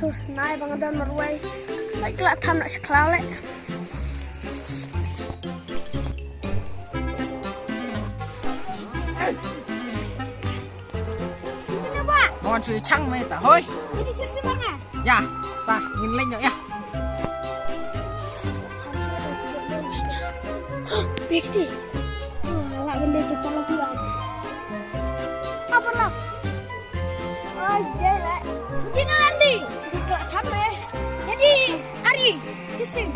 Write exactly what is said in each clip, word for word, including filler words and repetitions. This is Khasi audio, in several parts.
To snai ba nga don marwei. Leit khlad tham na sha khlaw leh. Mon shu chang me ta hoi. Ini sip sip bang ah. Ya, ta ngin leit noh ya. Bikti. Ala benda kita lakukan. Apa lah? Oi, dei lah. Dino Andi. Dei khlad tham eh. Ïa dei Ari, Sising.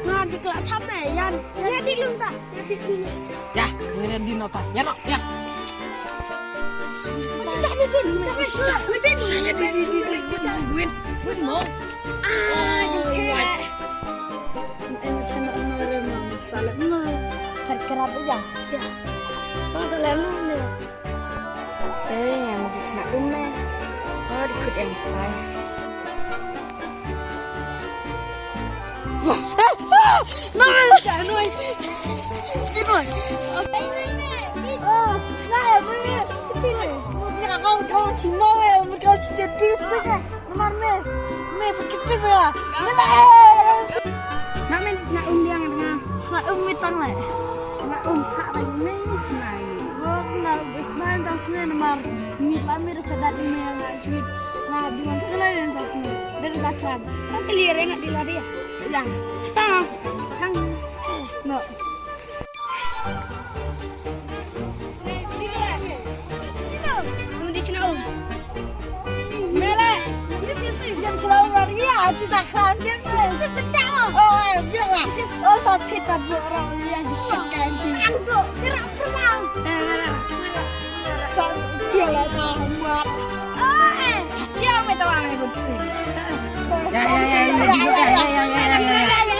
Nga dei khlad tham eh, Ïan. Ïa dei Lunta. Ïa dei Lunta. Ïa, ïa dei Nota. Ïa no, ïa. Dah ni sun. Dah ni sun. Win, win, win, win, win, win, win, mo. Ah, you check. Sun eh, sun eh, no, no, no. Salah, no. Perkara apa ya? Ya. Oh, salah, no, no. Eh, nga mut sngap um ne. Oh, dei kut em spai. No, no. Dei kut. Oh, no, no. Mut nga kau kau cimo eh, mut kau cite dei sik eh. Namar me, me pekitip ya. Me la. Nga me sngap um biang nga. Sngap um me tang le. Sngap um phah ba me sngap. Wo na sngap tang sngap namar me la me da chadat me nga sngap. Na biang kala yang tang sngap. Dari batram. Tapi lihat rengat di lari ya. Ya. Chang. Chang. No. Mele, isi isi jan selalu lari ya, tidak kandil. Isi tidak. Oh, biar lah. Oh, sakit tak orang yang sakit. Sando, gerak pulang. Sa-, dia lah tamat. Oh, eh. Dia me tawang ni pun sih. Ya, ya, ya, ya, ya, ya, ya, ya, ya.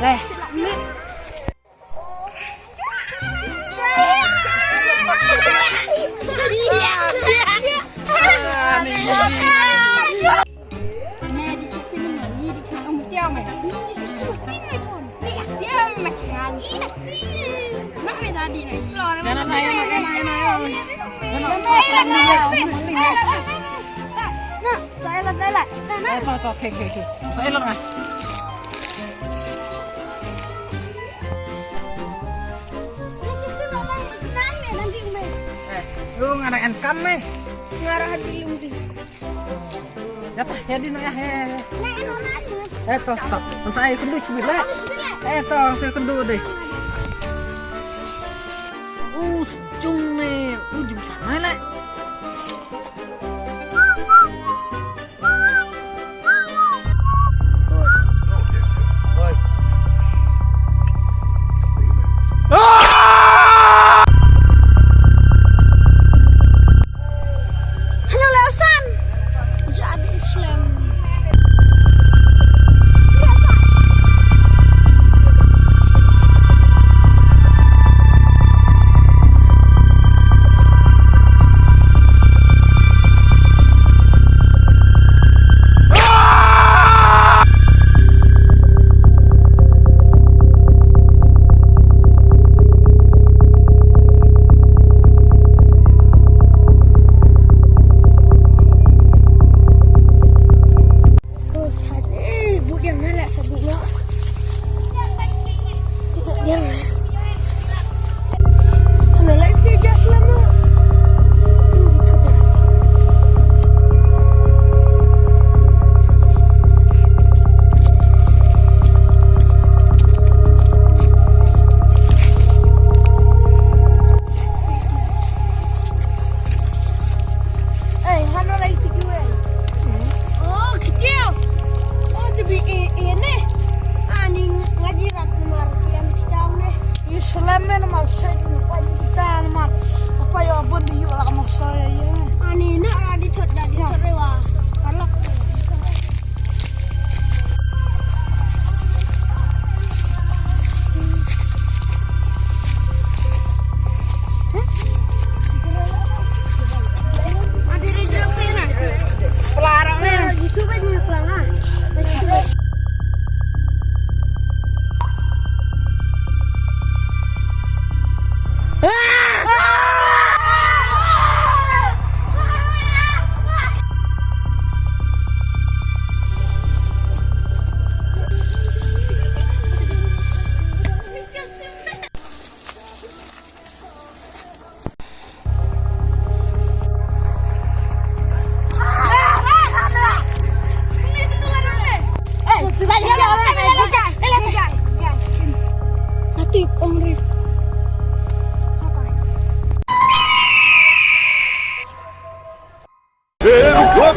Eh. Eh, lu ngarah enkam, eh. Ngarah di lungdi. Ya, tah, ya, di, ya, ya, ya. Eh, to, to. Masa ai kendu cubit lah. Eh, to, saya kendu deh. Uh, sejung ni. Ujung sana lah. Hana la san. Jadi Islam.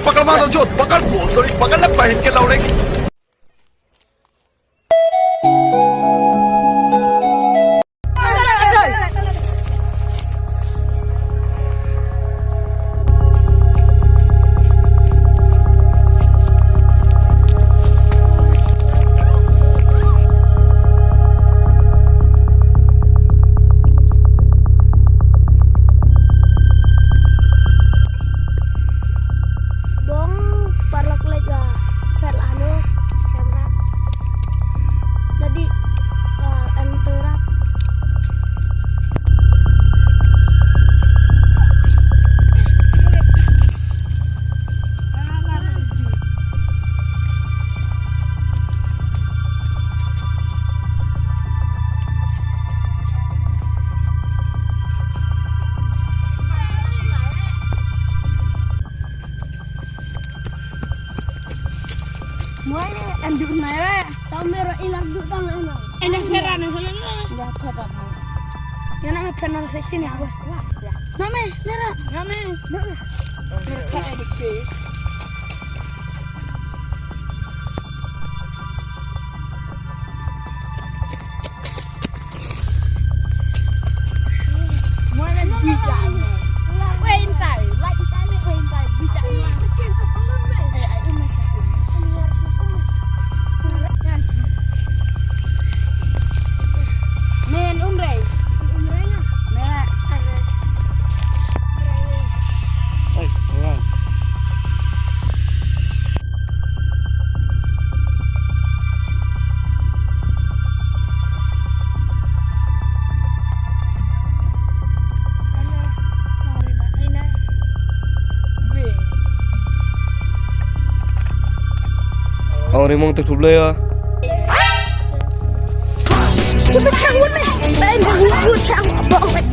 पकड़ मार दो, जो पकड़, भोसड़ी, पकड़ ले, बहन के लौड़े की। Bong paralok leit, ah, phet lano, shamrat. Nadi, ah, enterat. Muai, em duk nai re. Tau mero ilar duk tang eno. Enda pera na sana na. Enda pera na. Yana me pera na sesini apa? Name, mera. Name. Mera. Mera pera di ke. Men umre. Mera. Oi, orang. Ong rimong te khublei ya. Wut me khang wut me. Bang wut wut khang bong me.